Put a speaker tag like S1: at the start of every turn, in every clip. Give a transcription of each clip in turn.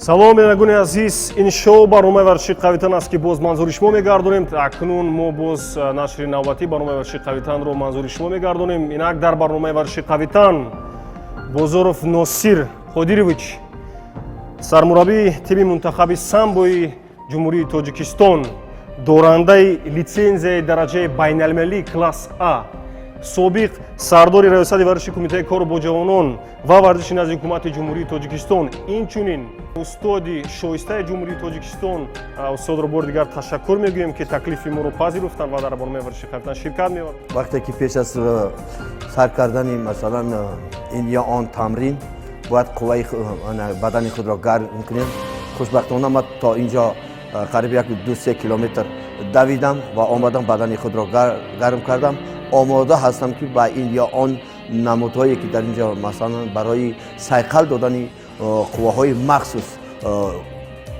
S1: Салом, бинандагони азиз. Ин шоу барномаи варзиши «Қавитан» аст, ки боз манзури шумо мегардонем. Акнун мо боз нашри навбатии барномаи варзиши «Қавитанро» манзури шумо мегардонем. Инак, дар барномаи варзиши «Қавитан» Бозоров Носир Қодирович, сармураббии тими мунтахаби самбои Ҷумҳурии Тоҷикистон, дорандаи литсензияи дараҷаи байналмилалии класс А, собиқ сардори Раёсати варзиши Кумитаи кору бо ҷавонон ва варзиши назди Ҳукумати Ҷумҳурии Тоҷикистон, инчунин устоди шоистаи Ҷумҳурии Тоҷикистон. Устодро бори дигар ташаккур мегӯем, ки таклифи моро пазируфтанд ва дар барномаи варзиши «Қавитан» ширкат меваранд.
S2: Вақте ки пеш аз сар кардани, масалан, ин ё он тамрин бояд қувваи бадани худро гарм кунем. Хушбахтона, ман то инҷо қариб як 2-3 километр давидам ва омадам, бадани худро гарм кардам. Омода ҳастам, ки ба ин ё он намудҳое, ки дар инҷо, масалан, барои сайқал додани қувваҳои махсус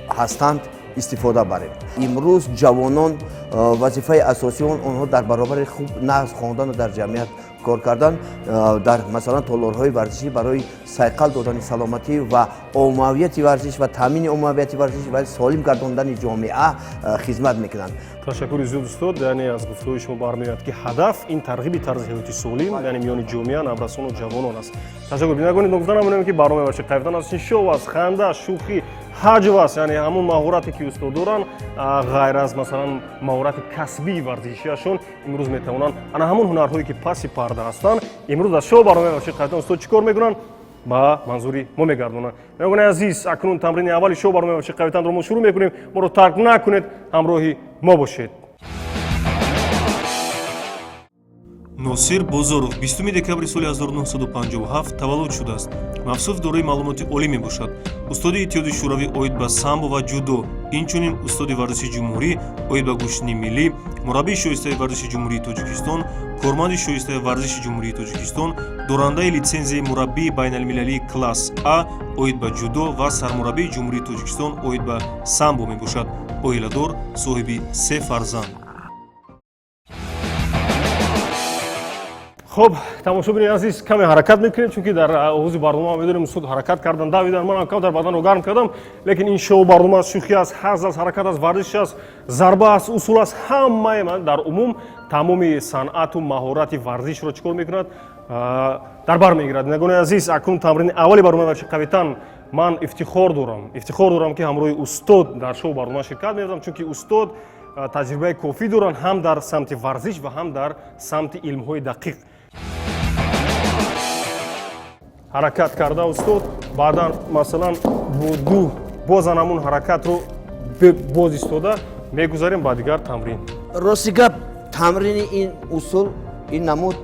S2: ҳастанд, истифода барем. Имрӯз ҷавонон вазифаи асосии онҳо дар баробари хуб нағз хондану дар ҷамъият кор кардан, дар, масалан, толорҳои варзишӣ барои сайқал додани саломатӣ ва оммавияти варзиш ва таъмини оммавияти варзиш ва солим гардондани ҷомеа хизмат мекунанд.
S1: Ташаккури зиёд, устод. Яъне аз гуфтаҳои шумо бармеояд, ки ҳадаф ин тарғиби тарзи ҳаёти солим, яъне миёни ҷомеа, наврасону ҷавонон аст. Ташаккур. Бинандагони, ногуфта намонем, ки барномаи варзиши «Қавитан» аст, ин шоу аст, ханда, шӯхӣ, ҳаҷв аст. Яъне ҳамун маҳорате, ки устод доранд, ғайр аз, масалан, маҳорати касбии варзишиашон, имрӯз метавонанд ана ҳамун ҳунарҳое, ки паси парда ҳастанд, имрӯз аз шоу барномаи варзиши «Қавитан» устод чӣ кор мекунанд, ба манзури мо мегардонанд. Бинандагони азиз, акнун тамрини аввали шоу барномаи варзиши «Қавитанро» мо шурӯъ мекунем. Моро тарк накунед, ҳамроҳи мо бошед.
S3: Носир Бозоров 20 декабри соли 1957 таваллуд шудааст. Мавсуф дорои маълумоти олӣ мебошад. Устоди Иттиҳоди Шӯравӣ оид ба самбо ва ҷудо, инчунин устоди варзиши ҷумҳурӣ оид ба гӯштини миллӣ, мураббии шоистаи варзиши Ҷумҳурии Тоҷикистон, корманди шоистаи варзиши Ҷумҳурии Тоҷикистон, дорандаи литсензияи мураббии байналмилалии класс А оид ба ҷудо ва сармураббии Ҷумҳурии Тоҷикистон оид ба самбо мебошад. Оиладор, соҳиби се фарзанд.
S1: Хуб, тамошобини азиз, каме ҳаракат мекунем, чунки дар оғози барнома медонем, устод ҳаракат кардан, давидан, манам камтар баданро гарм кардам. Лекин ин шоу барнома аст, шӯхӣ аст, ҳазл аст, ҳаракат аст, варзиш аст, зарба аст, усул аст, ҳамаи дар умум тамоми санъату маҳорати варзишро чӣ кор мекунад, дар бар мегирад. Бинандагони азиз, акнун тамрини аввали барномаи варзиши «Қавитан». Ман ифтихор дорам, ки ҳамроҳи устод дар шоу барнома ширкат меварзам, чунки устод таҷрибаи кофӣ доранд ҳам дар самти варзиш ва ҳам дар самти илмҳои дақиқ. Ҳаракат карда устод, баъдан, масалан, бо ду бозан ҳамун ҳаракатро боз истода мегузарем ба дигар тамрин.
S2: Рости гап, тамрини ин усул, ин намуд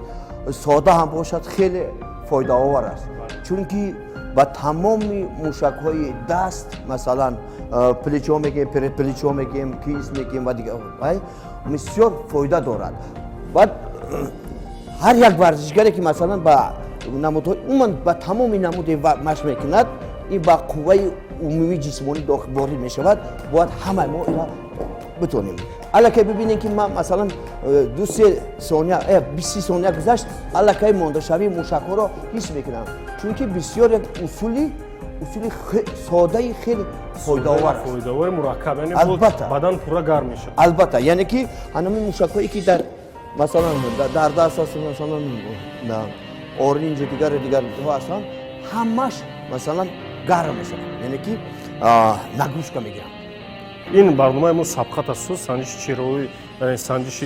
S2: сода ҳам бошад, хеле фоидаовар аст, чунки ба тамоми мушакҳои даст, масалан, плечо мегӯем, предплечо мегӯем, кисть мегӯем ва дигар, бисёр фоида дорад. Баъд ҳар як варзишгаре, ки, масалан, ба намудҳои умуман ба тамоми намуде машқ мекунад, ин ба қувваи умумии ҷисмонӣ ворид мешавад. Бояд ҳамаи мо ира битонем. Аллакай бибинем, ки ман, масалан, 2-3 сония, 20 сония гузашт, аллакай мондашавии мушакҳоро ҳис мекунам, чунки бисёр як усули содаи хеле фоидаовар аст.
S1: Фоидаовари мураккаб, яъне
S2: Албатта.
S1: бадан пурра гарм мешавад.
S2: Албатта, яъне ки ҳанами мушакҳое, ки дар, масалан, дар даст аст, масалан, оринҷу дигару дигарҳо ҳастанд, ҳамаш, масалан, гарм мешавад, яъне ки нагрузка мегиранд.
S1: Ин барномаи мо сабқат аст, санҷиши чеҳраҳои, яъне санҷиши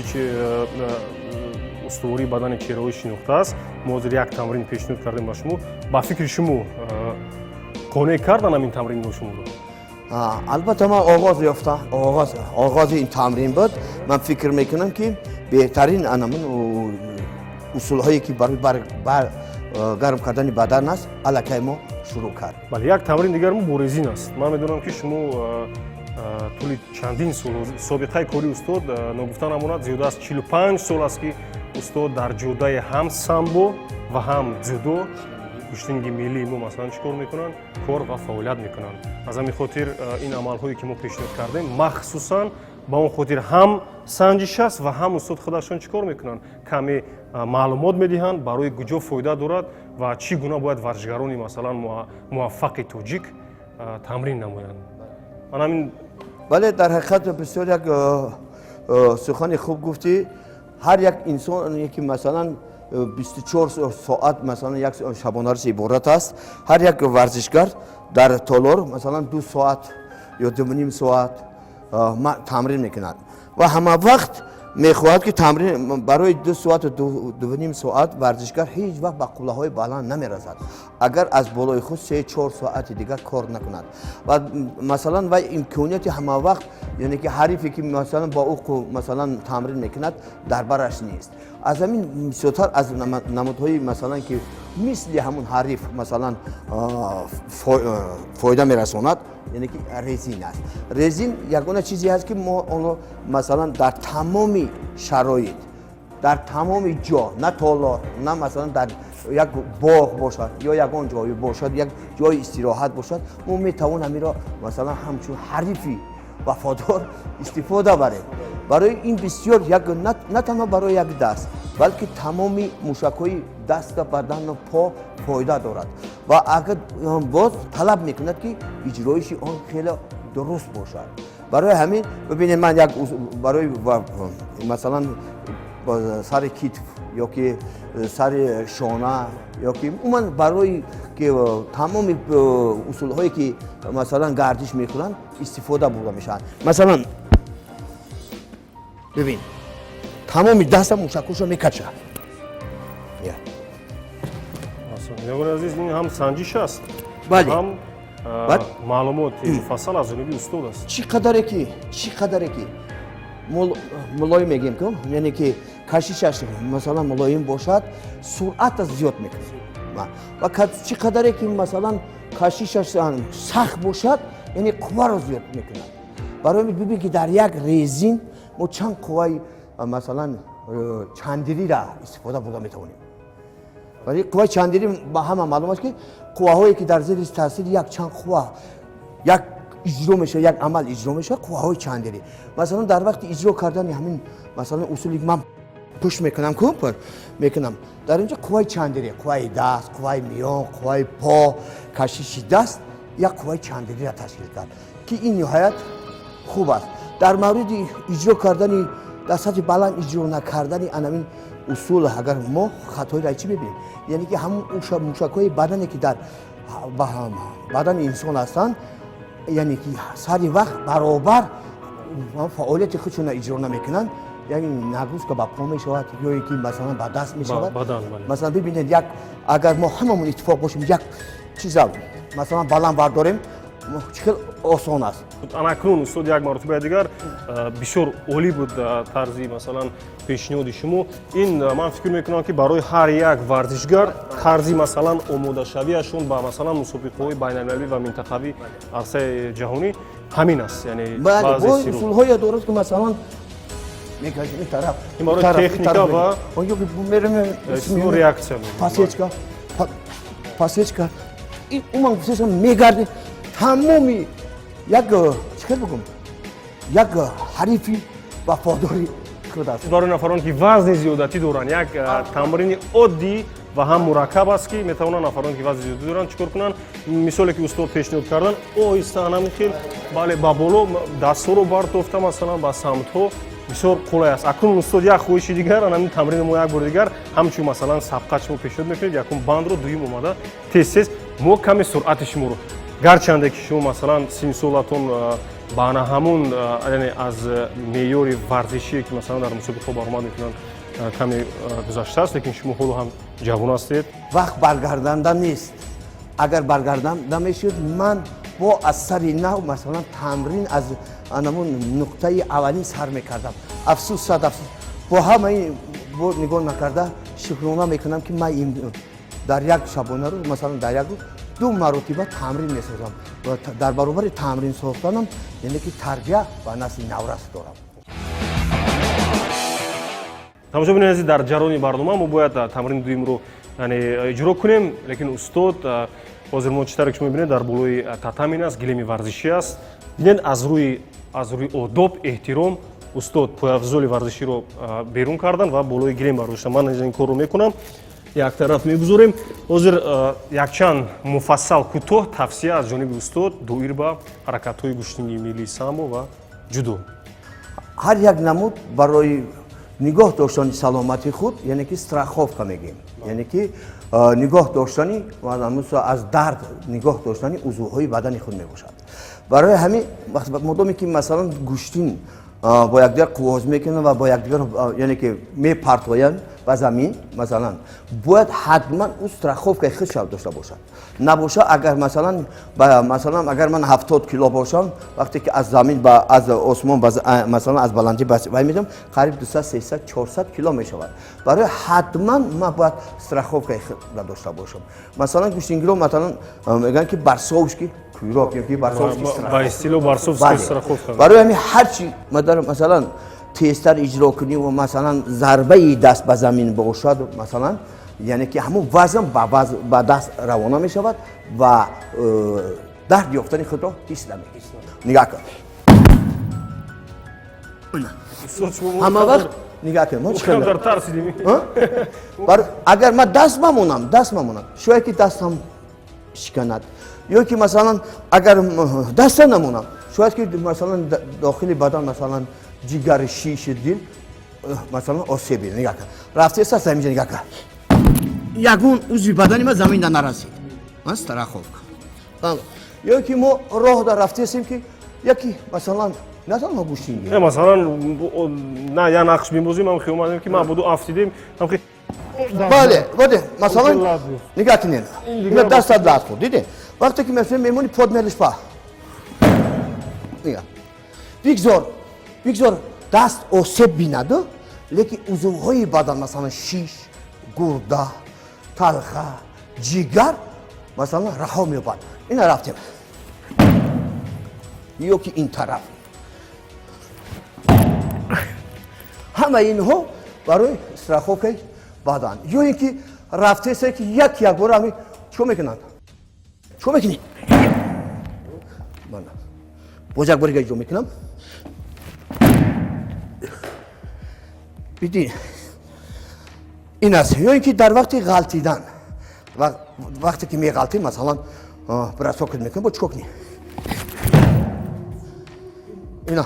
S1: устувории бадани чеҳраҳои шинохта аст. Мо ҳозир як тамрин пешниҳод кардем ба шумо. Ба фикри шумо, қонеъ кардан ҳамин тамринро шуморо?
S2: Албатта, ман оғоз ёфта, оғози ин тамрин буд. Ман фикр мекунам, ки беҳтарин анамун усулҳое, ки барои гарм кардани бадан аст, аллакай мо шурӯъ кард.
S1: Бале, як тамрин дигар мо бо резин аст. Ман медонам, ки шумо тӯли чандин сол собиқаи кори устод, ногуфта намонад, зиёда аз 45 сол аст, ки устод дар ҷодаи ҳам самбо ва ҳам дзюдо, гӯштинги миллии мо, масалан, чӣ кор мекунанд, кор ва фаъолият мекунанд. Аз ҳамин хотир ин амалҳое, ки мо пешниҳод кардем, махсусан ба он хотир ҳам санҷиш аст ва ҳам устод худашон чӣ кор мекунанд, каме маълумот медиҳанд, барои куҷо фоида дорад ва чӣ гуна бояд варзишгарони, масалан, муваффақи тоҷик. Тамрин намоянд, ман ҳамин.
S2: Бале, дар ҳақиқат бисёр як сухани хуб гуфтӣ. Ҳар як инсоне ки, масалан, 24 соат, масалан, як шабонарӯз иборат аст, ҳар як варзишгар дар толор, масалан, 2 соат ё 2.5 соат тамрин мекунад ва ҳама вақт мехоҳад, ки тамрин барои 2 соату 2.5 соат варзишгар ҳеҷ вақт ба қуллаҳои баланд намерасад, агар аз болои худ 3-4 соати дигар кор накунад. Ва, масалан, вай имконияти ҳама вақт, яъне ки ҳарифе ки, масалан, бо ӯ, масалан, тамрин мекунад, дар бараш нест. Аз ҳамин бисёртар аз намудҳои, масалан, ки мисли ҳамун ҳариф, масалан, фоида мерасонад, яъне ки резин аст. Резин ягона чизе аст, ки мо онро, масалан, дар тамоми шароит, дар тамоми ҷо, на толор, на, масалан, дар як боғ бошад ё ягон ҷое бошад, як ҷои истироҳат бошад, мо метавонем ҳаминро, масалан, ҳамчун ҳарифи вафодор истифода барем. Барои ин бисёр як на танҳо барои як даст, балки тамоми мушакҳои даста, бадану по фоида дорад ва агар боз талаб мекунад, ки иҷроиши он хеле дуруст бошад. Барои ҳамин, бибинед, ман як барои, масалан, сари китф ё ки сари шона ё ки умуман барои ки тамоми усулҳое ки, масалан, гардиш мекунанд, истифода бурда мешаванд. Масалан, бибин, тамоми даста мушакҳошо мекачад.
S1: Бинандагони азиз, ин ҳам санҷиш аст,
S2: Бале.
S1: ҳам маълумоти муфассал аз ҷониби устод аст.
S2: Чӣ қадаре ки мулоим мегӯем ку, яъне ки кашишаш, масалан, мулоим бошад, суръата зиёд мекунад ва чӣ қадаре ки, масалан, кашишаш сахт бошад, яъне қувваро зиёд мекунад. Барои бибин, ки дар як резин мо чанд қувваи, масалан, чандирира истифода бурда метавонем. Вале қувваи чандирӣ ба ҳама маълум аст, ки қувваҳое ки дар зери таъсири як чанд қувва як иҷро мешавад, як амал иҷро мешавад, қувваҳои чандирӣ. Масалан, дар вақти иҷро кардани ҳамин, масалан, усули ман пушт мекунам, ку мекунам, дар инҷо қувваи чандирӣ, қувваи даст, қувваи миён, қувваи по, кашиши даст як қувваи чандириро ташкил кард, ки ин ниҳоят хуб аст. Дар мавриди иҷро кардани дар сатҳи баланд, иҷро накардани анамин усул, агар мо хатоиро чӣ мебинем? Яъне ки ҳамун мушакҳои бадане, ки дар бадани инсон ҳастанд, яъне ки сари вақт баробар фаъолияти худшонро иҷро намекунанд, яъне нагрузка ба по мешавад ё ки, масалан, ба даст мешавад. Масалан, бибинед, як агар мо ҳамамон иттифоқ бошем, як чиза, масалан, баланд бардорем, чӣ хел осон аст.
S1: Анакнун, устод, як маротибаи дигар, бисёр олӣ буд тарзи, масалан, пешниҳоди шумо. Ин, ман фикр мекунам, ки барои ҳар як варзишгар тарзи, масалан, омодашавиашон ба, масалан, мусобиқаҳои байналмилалӣ ва минтақавӣ, арсаи ҷаҳонӣ ҳамин аст, яъне
S2: усулҳое дорад, ки, масалан, мекашем ин тараф.
S1: Ин барои техника ва реаксия.
S2: Подсечка, подсечка, уман мегардем, тамоми як, чӣ хел бигӯм, як ҳарифи вафодори худ аст.
S1: Барои нафароне, ки вазни зиёдатӣ доранд, як тамрини оддӣ ва ҳам мураккаб аст, ки метавонанд нафароне, ки вазни зиёдатӣ доранд, чӣ кор кунанд? Мисоле, ки устод пешниҳод карданд, оҳиста ҳамин хел, бале, ба боло дастҳоро бартофта, масалан, ба самтҳо бисёр қулай аст. Акнун, устод, як хоҳиши дигар: ҳамин тамрини мо як бори дигар ҳамчун, масалан, сабқат шумо пешниҳод мекунед. Якум бандро, дуюм омада, тез тез мо каме суръати шуморо, гарчанде ки шумо, масалан, синну солатон ба ана ҳамун, яъне аз меъёри варзишие, ки, масалан, дар мусобиқаҳо баромад мекунанд, каме гузаштааст, лекин шумо ҳоло ҳам ҷавон ҳастед.
S2: Вақт баргарданда нест. Агар баргарданда мешуд, ман бо аз сари нав, масалан, тамрин аз анамун нуқтаи аввалин сар мекардам. Афсӯс, сад афсӯс, бо ҳамаи бо нигоҳ накарда, шукрона мекунам, ки ман дар як шабонарӯз, масалан, дар як рӯз ду маротиба тамрин месозам ва дар баробари тамрин сохтанам, яъне ки тарбия ба насли наврас дорам.
S1: Тамошобинони азиз, дар ҷараёни барнома мо бояд тамрини дуюмро, яъне, иҷро кунем, лекин устод ҳозир мо чӣ тавре ки шумо мебинед, дар болои татамин аст, гилеми варзишӣ аст. Бинед, аз рӯи одоб, эҳтиром устод пойафзоли варзиширо берун кардан ва болои гилем бардоштан. Ман ин корро мекунам. Як тараф мегузорем. Ҳозир якчанд муфассал, кӯтоҳ тавсия аз ҷониби устод доир ба ҳаракатҳои гӯштини миллии самбо ва ҷудо.
S2: Ҳар як намуд барои нигоҳ доштани саломатии худ, яъне ки страховка мегӯем, яъне ки нигоҳ доштани, аз дард нигоҳ доштани узвҳои бадани худ мебошад. Барои ҳамин, модоме ки, масалан, гӯштин бо якдигар қуввоз мекунанд ва бо якдигар, яъне ки мепартоянд ба замин, масалан, бояд ҳатман ӯ страховкаи худша дошта бошад. Набоша, агар масалан, агар ман 70 кило бошам, вақте ки аз замин, аз осмон, масалан, аз баландӣ вай медам, қариб 200, 300, 400 кило мешавад. Барои ҳатман ман бояд страховкаи худро дошта бошам. Масалан, гӯштингиро, масалан, мегӯянд, ки борцовский кувырок ёки борцовский.
S1: Ба истилоҳ, борцовский страховка.
S2: Барои ҳамин, ҳарчи, масалан, тезтар иҷро кунӣ ва, масалан, зарбаи даст ба замин бошад, масалан, яъне ки ҳамон вазн ба даст равона мешавад ва дард ёфтани худро ҳис намекунӣ. Нигаҳ кун, ҳама вақт нигаҳ
S1: кун.
S2: Агар ман даст мамонам, шояд ки дастам шиканад, ё ки, масалан, агар даста намонам, шояд ки, масалан, дохили бадан, масалан, ҷигари, шиши, дил, масалан, осеб бинад. Нигаҳ кун, рафтест аст ҳаминҷа, нигаҳ кун, ягон узви бадани ман заминда нарасид, ман страховка. Ё ки мо роҳ дар рафтесем, ки яки, масалан, на танҳо гӯштингир.
S1: Масалан, на я нақш мебозим, ам хиёмадем, ки ман буду афтидем.
S2: Бале, масалан, нигаҳ кунед, дастат лат хӯрд, диде, вақте ки мефтем, мемони подмелиш па, бигзор, бигзор даст осеб бинаду, лекин узвҳои бадан, масалан, шиш, гурда, талха, ҷигар, масалан, раҳо меёбад. Ина рафтем ё ки ин тараф, ҳамаи инҳо барои страховкаи бадан. Ё ин ки рафтесе, ки як якбора ҳами чикор мекунанд? Чикор мекунӣ? Боз як бор дига иҷро мекунам. Биди, ин аст. Ё ин ки дар вақти ғалтидан, вақте ки меғалтӣ, масалан, бросок мекунӣ, бо чикор кунӣ? Ина.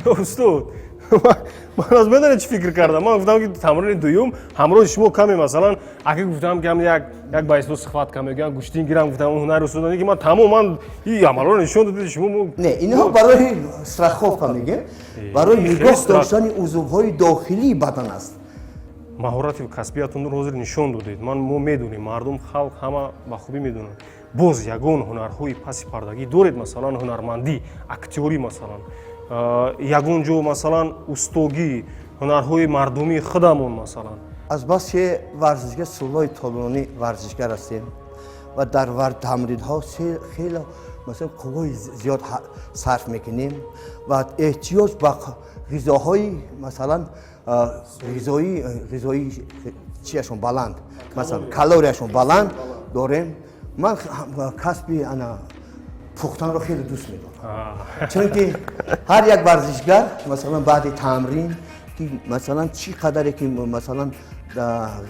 S1: Устод, ман аз медонед, чӣ фикр кардам? Ман гуфтам, ки тамрини дуюм ҳамроҳи шумо каме, масалан, аки гуфтам, ки як ба истилоҳ схватка мегӯям, гӯштин гирам, гуфтам, ҳунари устодон, ки ман тамоман и амалро нишон додед шумо.
S2: Не, инҳо барои страховка мегӯем, барои нигоҳ доштани узвҳои дохилии бадан аст.
S1: Маҳорати касбиятонро ҳозир нишон додед. Ман, мо медонем, мардум, халқ ҳама ба хубӣ медонанд. Боз ягон ҳунарҳои паси пардагӣ доред? Масалан, ҳунармандӣ, актёрӣ, масалан, ягон ҷо, масалан, устогӣ, ҳунарҳои мардумии худамон, масалан.
S2: Аз бас ки варзишгар, солҳои толонӣ варзишгар ҳастем ва дар тамринҳо хеле, масалан, қувваи зиёд сарф мекунем ва эҳтиёҷ ба ғизоҳои, масалан, ғизои чиашон баланд, масалан, калорияшон баланд дорем. Ман касби ана пухтанро хеле дӯст медорам, чунки ҳар як варзишгар, масалан, баъди тамрин, ки, масалан, чӣ қадаре ки, масалан,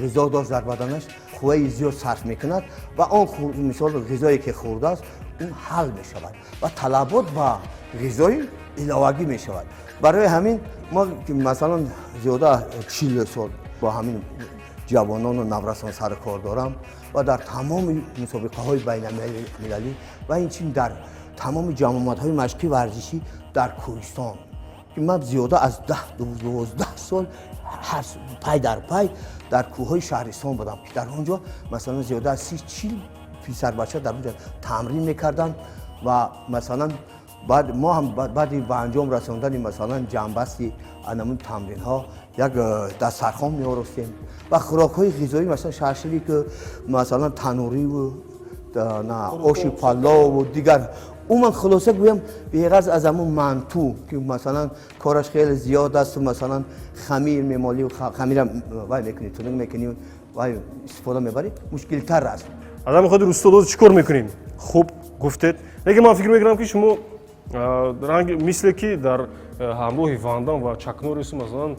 S2: ғизо дошт дар баданаш, қувваи зиёд сарф мекунад ва он, мисол, ғизое ки хӯрдааст, он ҳал мешавад ва талабот ба ғизои иловагӣ мешавад. Барои ҳамин мо, масалан, зиёда 40 сол бо ҳамин ҷавонону наврасон сару кор дорам ва дар тамоми мусобиқаҳои байналмилалӣ ва инчунин дар тамоми ҷамъомадҳои машқи варзишӣ дар кӯҳистон, ки ман зиёда аз 10-12 сол пай дар пай дар кӯҳҳои шаҳристон будам, ки дар он ҷо, масалан, зиёда аз 30-40 писарбача дар он ҷо тамрин мекарданд. Ва, масалан, баъд мо ҳам баъди ба анҷом расондани, масалан, ҷамъбасти анамун тамринҳо як дастархон меоростем ва хӯрокҳои ғизоӣ, масалан, шашлику, масалан, танӯриву оши палову дигар. Умуман, хулоса гӯям, беғарз аз ҳамун манту, ки, масалан, кораш хеле зиёд асту, масалан, хамир мемолӣ, хамира вай мекунӣ, тунук мекунӣ, вай истифода мебарӣ, мушкилтар аст.
S1: Аз ҳамин хотир, устод, ҳозир чӣ кор мекунем? Хуб гуфтед, лекин ман фикр мекунам, ки шумо Ранг мисле ки дар ҳамроҳи Ван Дам ва Чак Норрису, масалан,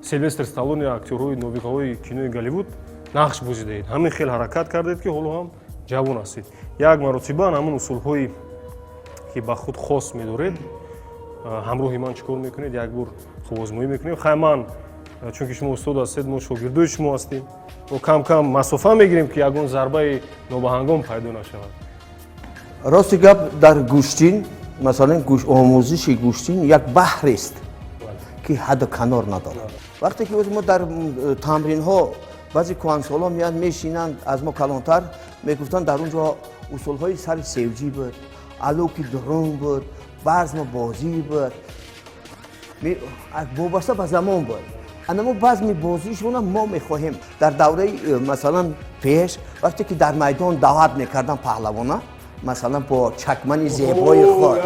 S1: Силвестр Сталлоне, актёрҳои нобиғаҳои кинои Голливуд нақш бозидаед. Ҳамин хел ҳаракат кардед, ки ҳоло ҳам ҷавон ҳастед. Як маротиба ҳамун усулҳое ки ба худ хос медоред, ҳамроҳи ман чӣ кор мекунед? Як бор хубозмоӣ мекунем. Хай, ман, чунки шумо устод ҳастед, мо шогирдои шумо ҳастем, мо кам кам масофа мегирем, ки ягон зарбаи нобаҳангом пайдо нашавад.
S2: Рости гап, дар гӯштин, масалан, омӯзиши гӯштин як баҳрест, ки ҳадду канор надорад. Вақте ки мо дар тамринҳо, баъзе кӯҳансолон меянд, мешинанд, аз мо калонтар, мегуфтанд, дар он ҷо усулҳои сари севҷӣ буд, алуки дурун буд, базму бозӣ буд, вобаста ба замон буд. Анамо базми бозишона мо мехоҳем. Дар давраи масалан, пеш, вақте ки дар майдон даъват мекардам паҳлавона, масалан, бо чакмани зебои худ,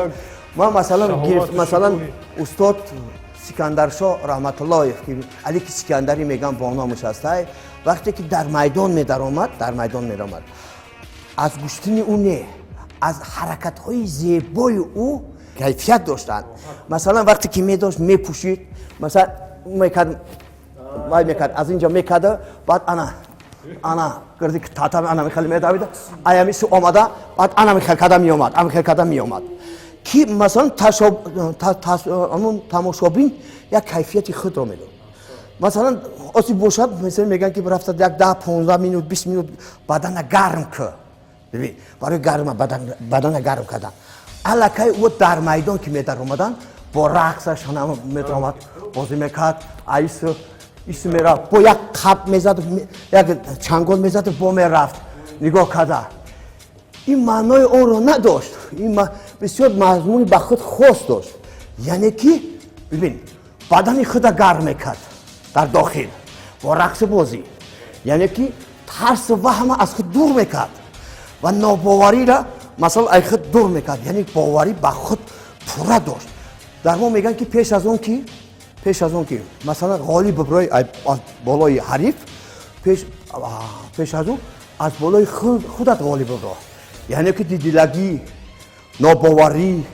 S2: ман, масалан, масалан, устод Сикандаршоҳ Раҳматуллоев, ки Алики Сикандарӣ мегӯям, бо номаш ҳастай, вақте ки дар майдон медаромад, дар майдон медаромад, аз гӯштини ӯ не, аз ҳаракатҳои зебои ӯ кайфият доштанд. Масалан, вақте ки медошт, мепӯшид, масалан, мекард, вай мекард, аз инҷо мекарда, баъд ана ана гирди тата ана михел медавида, аямису омада, баъд ана михел карда меомад, ана михел карда меомад, ки масалан, тамошобин як кайфияти худро медод. Масалан, оси бошад, масалан, мегӯянд, ки рафта як 10-15 минут, 20 минут бадана гарм кӯ. Бибин, барои гарма бадана гарм кардан аллакай ӯ дар майдон ки медаромадан, бо рақсаш медаромад, бозӣ мекард, айсу ису мерафт, бо як қап мезад, як чангол мезад, бо мерафт. Нигоҳ карда, ин маънои онро надошт, ин бисёр мазмуни ба худ хос дошт. Яъне ки, бибин, бадани худа гарм мекард дар дохил бо рақсу бозӣ, яъне ки тарсу ваҳма аз худ дур мекард ва нобовариро, масалан, аз худ дур мекард, яъне боварӣ ба худ пурра дошт. Дар мо мегӯянд, ки пеш аз он ки, масалан, ғолиб биброи аз болои ҳариф, пеш аз он аз болои худат ғолиб бибро, яъне ки дидилагӣ, нобоварӣ,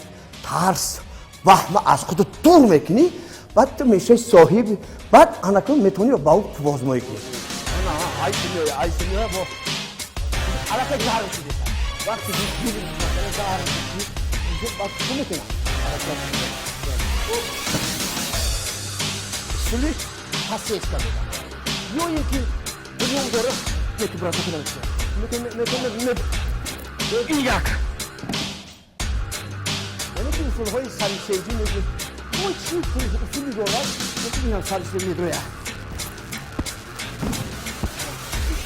S2: тарс, ваҳма аз худат дур мекунӣ, баъд ту мешавӣ соҳиб, баъд анакун метавонӣ ба ӯ қуввозмоӣ кунӣ. Аллакай гарм шуди, вақте гарм шуди, баъд чӣ мекунам? Усули пасеска мегам, ё ин ки дунём дора, меки брата кунам, ин як, яъне ки усулҳои сарисевҷӣ мегӯ, мо чӣ усули дорад, инам сарисев медроя.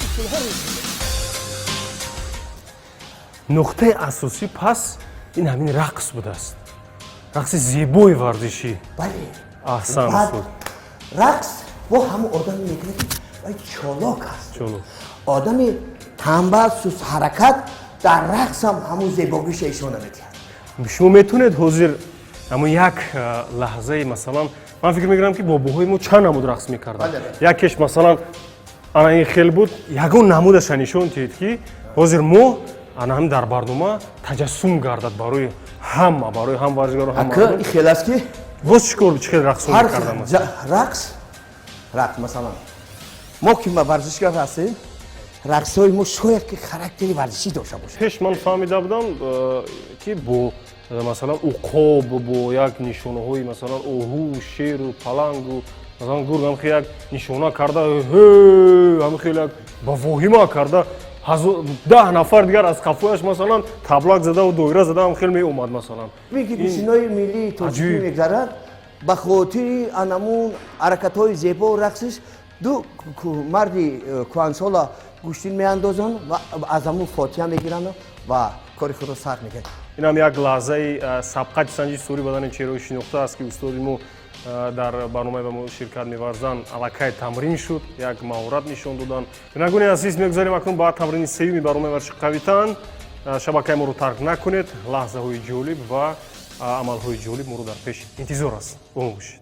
S2: Усулҳоро.
S1: Нуқтаи асосӣ пас ин ҳамин рақс будааст, рақси зебои варзишӣ.
S2: Бале.
S1: Аҳсан.
S2: Баъд
S1: устод.
S2: Рақс бо ҳамон одаме мекунад, ки вай чолок аст.
S1: Чолок.
S2: Одами танбал, суст ҳаракат дар рақсам ҳамун зебогиша ишона медиҳад.
S1: Шумо метавонед ҳозир ҳамон як лаҳзаи, масалан, ман фикр мекунам, ки бобоҳои мо чанд намуд рақс мекарданд.
S2: Бале, бале.
S1: Якеш, масалан, ана ин хел буд. Ягон намудаша нишон диҳед, ки ҳозир мо ана ҳам дар барнома таҷассум гардад барои ҳама, барои ҳам варзишгаро, ҳам
S2: Ака,
S1: мардум.
S2: Ин хел аст, ки
S1: Боз чӣ кор, чӣ хел рақсҳо
S2: ҳар
S1: мекардам?
S2: Рақс, масалан, мо ки варзишгар ҳастем, рақсҳои мо шояд ки характери варзишӣ дошта бошад.
S1: Пеш ман фаҳмида будам, ки бо масалан, уқоб, бо як нишонаҳои, масалан, оҳу, шеру палангу, масалан, гург, ҳам хел як нишона карда, ҳам хел як ба воҳима карда, 10 нафар дигар аз қафояш, масалан, таблак задаву доира зада, ҳам хел меомад, масалан.
S2: Бин, ки гӯштинои миллии тоҷикӣ
S1: Аҷиб.
S2: мегзарад, ба хотири анамун ҳаракатҳои зебо, рақсиш ду марди кӯҳансола гӯштин меандозанд ва аз ҳамун фотиҳа мегиранд ва кори худро сар мекунанд.
S1: Инам як лаҳзаи сабқати санҷи сури бадани чеҳраи шинохта аст, ки устоди мо дар барномаи ба мо ширкат меварзанд, аллакай тамрин шуд, як маҳорат нишон доданд. Бинандагони азиз, мегузарем акнун ба тамрини сеюми барномаи варзиши қавитан. Шабакаи моро тарк накунед, лаҳзаҳои ҷолиб ва амалҳои ҷолиб моро дар пеш интизор аст. Бо мо бошед.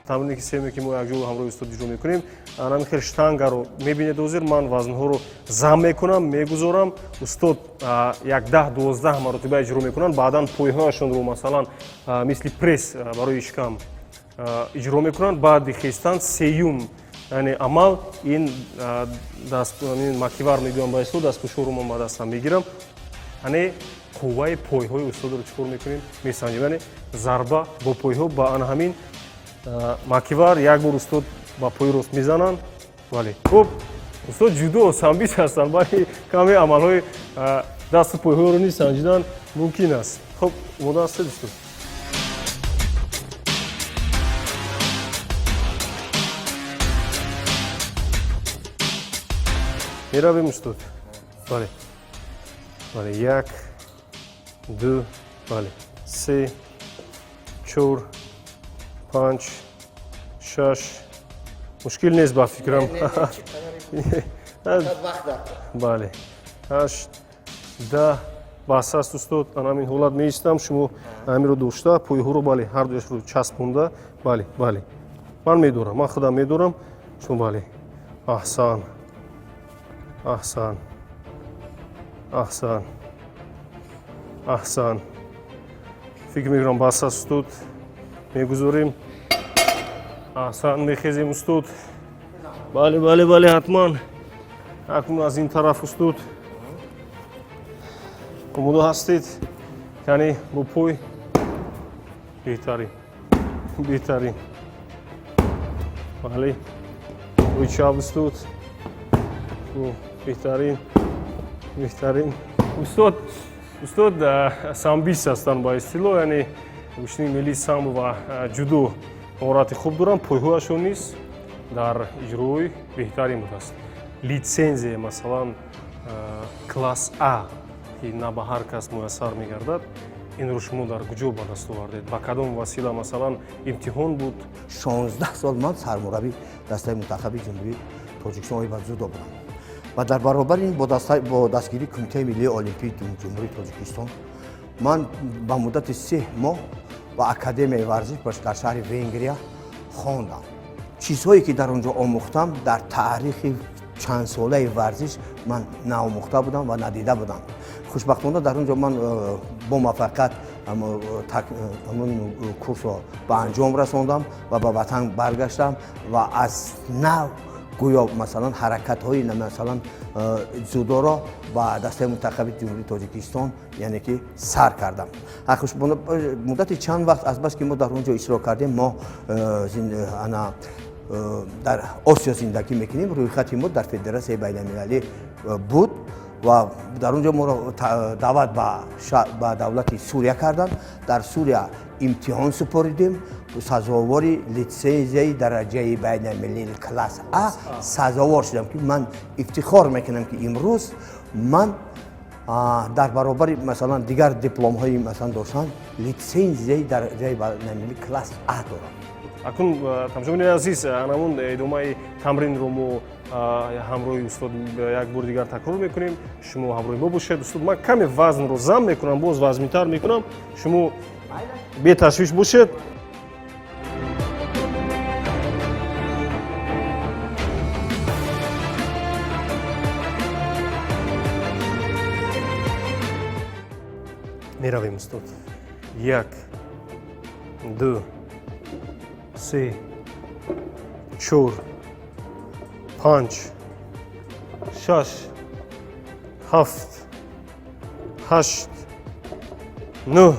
S1: Тамрине ки сеюме, ки мо якҷо ҳамроҳи устод иҷро мекунем, ҳамин хел штангаро мебинед. Ҳозир ман вазнҳоро зам мекунам, мегузорам, устод як 10-12 маротиба иҷро мекунанд, баъдан пойҳояшонро, масалан, мисли пресс барои шикам иҷро мекунанд. Баъди хестан сеюм, яъне амал ин макивар мегӯям ба истод, дастпӯшҳоро ман ба дастам мегирам, яъне қувваи пойҳои устодро чӣ кор мекунем? Месанҷем, яъне зарба бо пойҳо ба ана ҳамин макивар. Як бор устод ба пои рост мезананд. Бале, хуб, устод ҷудо самбист ҳастанд, бале, каме амалҳои дасту пойҳоро низ санҷидан мумкин аст. Хуб, омода ҳастед, устод? Меравем, устод. Бале, бале, як, ду, бале, се, чор, панҷ, шаш. Мушкил нест, ба фикрам. Бале, ҳашт, 10. Бас аст, устод. Ана ҳамин ҳолат меистам, шумо ҳаминро дошта, пойҳоро, бале, ҳардуяшро часпонда. Бале, бале, ман медорам, ман худам медорам, шумо, бале. Аҳсан, аҳсан, аҳсан, аҳсан. Фикр мекунам, бас аст, устод. Мегузорем. Аҳсан, мехезем, устод. Бале, бале, бале, ҳатман. Акнун аз ин тараф, устод, омода ҳастед? Яъне бо пой. Беҳтарин, беҳтарин. Бале, рӯи чап, устод. Беҳтарин, беҳтарин, устод. Устод самбист ҳастанд ба истилоҳ, яъне гӯштини миллии самбо ва ҷудо маҳорати хуб доранд, пойҳояшон низ дар иҷрои беҳтарин будааст. Литсензия, масалан, класс А, ки на ба ҳар кас муяссар мегардад, инро шумо дар куҷо ба даст овардед? Ба кадом васила, масалан, имтиҳон буд?
S2: 16 сол ман сармурабби дастаи мунтахаби Ҷумҳурии Тоҷикистон ба ҷудо будам ва дар баробари ин бо дастгирии Кумитаи миллии олимпии Ҷумҳурии Тоҷикистон ман ба муддати 3 моҳ ба Академияи варзиш дар шаҳри Венгрия хондам. Чизҳое ки дар он ҷо омӯхтам, дар таърихи чандсолаи варзиш ман наомӯхта будам ва надида будам. Хушбахтона, дар он ҷо ман бо муваффақият ҳамон курсро ба анҷом расондам ва ба ватан баргаштам ва аз нав гӯё, масалан, ҳаракатҳои, масалан, дзюдоро ба дастаи мунтахаби Ҷумҳурии Тоҷикистон, яъне ки сар кардам. Муддати чанд вақт, азбаски мо дар он ҷо иштирок кардем, мо ана дар Осиё зиндагӣ мекунем, рӯйхати мо дар федератсияи байналмилалӣ буд ва дар он ҷо моро даъват ба давлати Сурия карданд. Дар Сурия имтиҳон супоридем, сазовори литсензияи дараҷаи байналмилалии класс А сазовор шудам, ки ман ифтихор мекунам, ки имрӯз ман дар баробари, масалан, дигар дипломҳои, масалан, доштан, литсензияи дараҷаи байналмилалии класс А дорам.
S1: Акнун, тамошобинони азиз, анамун идомаи тамринро мо ҳамроҳи устод як бори дигар такрор мекунем. Шумо ҳамроҳи мо бошед. Устод, ман каме вазнро зам мекунам, боз вазминтар мекунам, шумо беташвиш бошед. Меравем, устод. Як, ду, се, чор, панҷ, шаш, ҳафт, ҳашт, нӯҳ,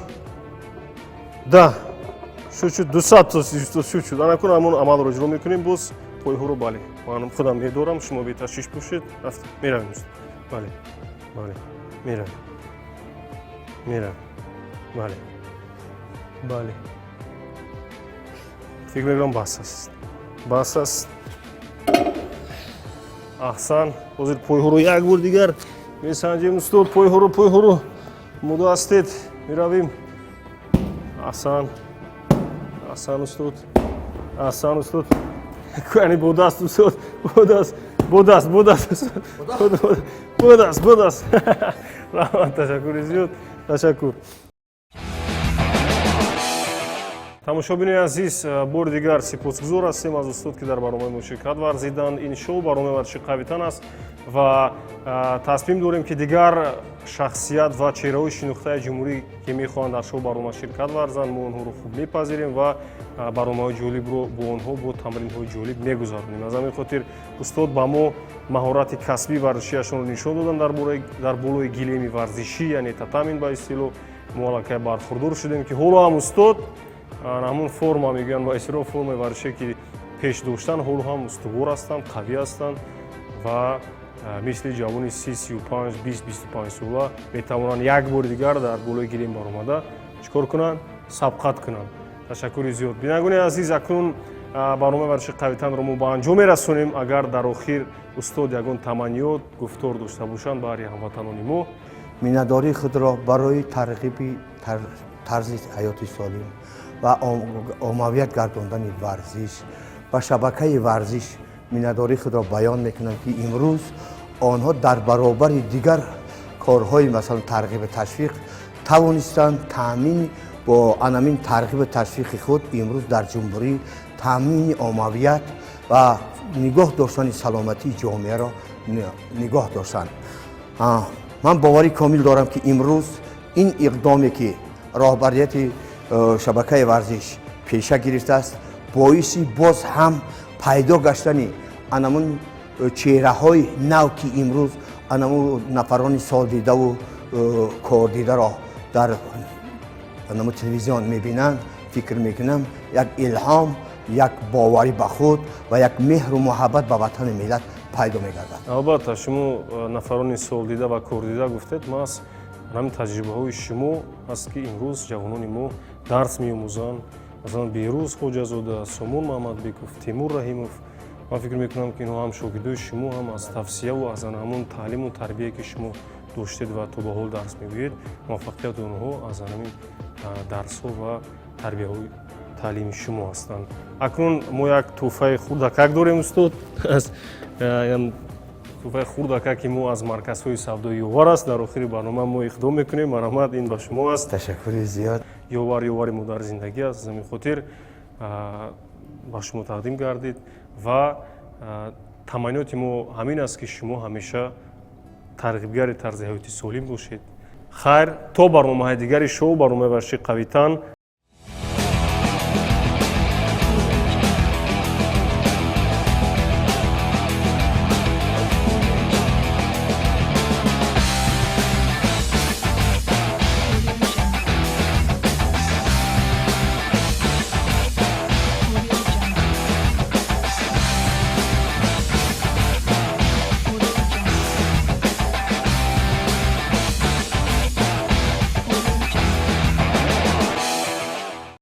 S1: 10. Шуд, шуд, 200 устод, шуд, шуд. Анакун ҳамон амалро иҷро мекунем боз. Пойҳоро, бале, ман худам медорам, шумо беташвиш бошед. Рафтем, меравем, устод. Бале, бале, меравем, меравем. Бале, бале. Фикр мекунам, бас аст, бас аст. Аҳсан. Ҳозир пойҳоро як бор дигар месанҷем, устод. Пойҳоро, пойҳоро. Омода ҳастед? Меравем. Аҳсан, аҳсан, устод, аҳсан, устод. Яъне бо даст, устод, бо даст, бо даст, бо даст, устод, бо даст, бо даст. Раҳмат, ташаккури зиёд, ташаккур. Тамошобинои азиз, бори дигар сипосгузор ҳастем аз устод, ки дар барномаи мо ширкат варзиданд. Ин шоу барномаи варзиши қавитан аст ва тасмим дорем, ки дигар шахсият ва чеҳраҳои шинохтаи ҷумҳурӣ, ки мехоҳанд дар шоу барнома ширкат варзанд, мо онҳоро хуб мепазирем ва барномаҳои ҷолибро бо онҳо бо тамринҳои ҷолиб мегузаронем. Аз ҳамин хотир устод ба мо маҳорати касбии варзишиашонро нишон доданд дар болои гилеми варзишӣ, яъне татами ба истилоҳ. Мо аллакай бархурдор шудем, ки ҳоло ҳам устод ҳамун форма мегӯянд ба истилоҳ, формаи варзише, ки пеш доштанд, ҳоло ҳам устувор ҳастанд, қавӣ ҳастанд ва мисли ҷавони 30, 35, 20, 25 сола метавонанд як бори дигар дар болои гилем баромада чӣ кор кунанд? Сабқат кунанд. Ташаккури зиёд. Бинандагони азиз, акнун барномаи варзиши қавитанро мо ба анҷом мерасонем. Агар дар охир устод ягон таманниёт, гуфтор дошта бошанд баҳри ҳамватанони мо.
S2: Миннатдории худро барои тарғиби тарзи ҳаёти солим ва оммавият гардондани варзиш ба шабакаи варзиш миннатдории худро баён мекунам, ки имрӯз онҳо дар баробари дигар корҳои, масалан, тарғибу ташвиқ тавонистанд таъмини бо анамин тарғибу ташвиқи худ имрӯз дар ҷумҳурӣ таъмини оммавият ва нигоҳ доштани саломатии ҷомеаро нигоҳ доштанд. Ман боварӣ комил дорам, ки имрӯз ин иқдоме, ки роҳбарияти шабакаи варзиш пеша гирифтааст, боиси боз ҳам пайдо гаштани анамун чеҳраҳои нав, ки имрӯз анамун нафарони солдидаву кордидаро дар анамун телевизион мебинанд, фикр мекунам, як илҳом, як боварӣ ба худ ва як меҳру муҳаббат ба ватану миллат пайдо мегардад.
S1: Албатта, шумо нафарони солдида ва кордида гуфтед. Маҳз ҳамин таҷрибаҳои шумо аст, ки имрӯз ҷавонони мо дарс меомӯзанд. Масалан, Беҳрӯз Хоҷазода, Сомон Маҳмадбеков, Темур Раҳимов. Ман фикр мекунам, ки инҳо ҳам шогирдои шумо, ҳам аз тавсияву аз ҳамон таълиму тарбие, ки шумо доштед ва то ба ҳол дарс мегӯед, муваффақияти онҳо аз ҳамин дарсҳо ва тарбияҳои таълими шумо ҳастанд. Акнун мо як тӯҳфаи хурдакак дорем, устод. Тӯҳфаи хурдакаки мо аз марказҳои савдои Ёвар аст. Дар охири барнома мо иқдом мекунем. Марҳамат, ин ба шумо аст.
S2: Ташаккури зиёд.
S1: Ёвар ёвари мо дар зиндагӣ аст. Аз ҳамин хотир ба шумо тақдим гардид ва таманниёти мо ҳамин аст, ки шумо ҳамеша тарғибгари тарзи ҳаёти солим бошед. Хайр, то барномаҳои дигари шоу барномаи варзиши қавитан.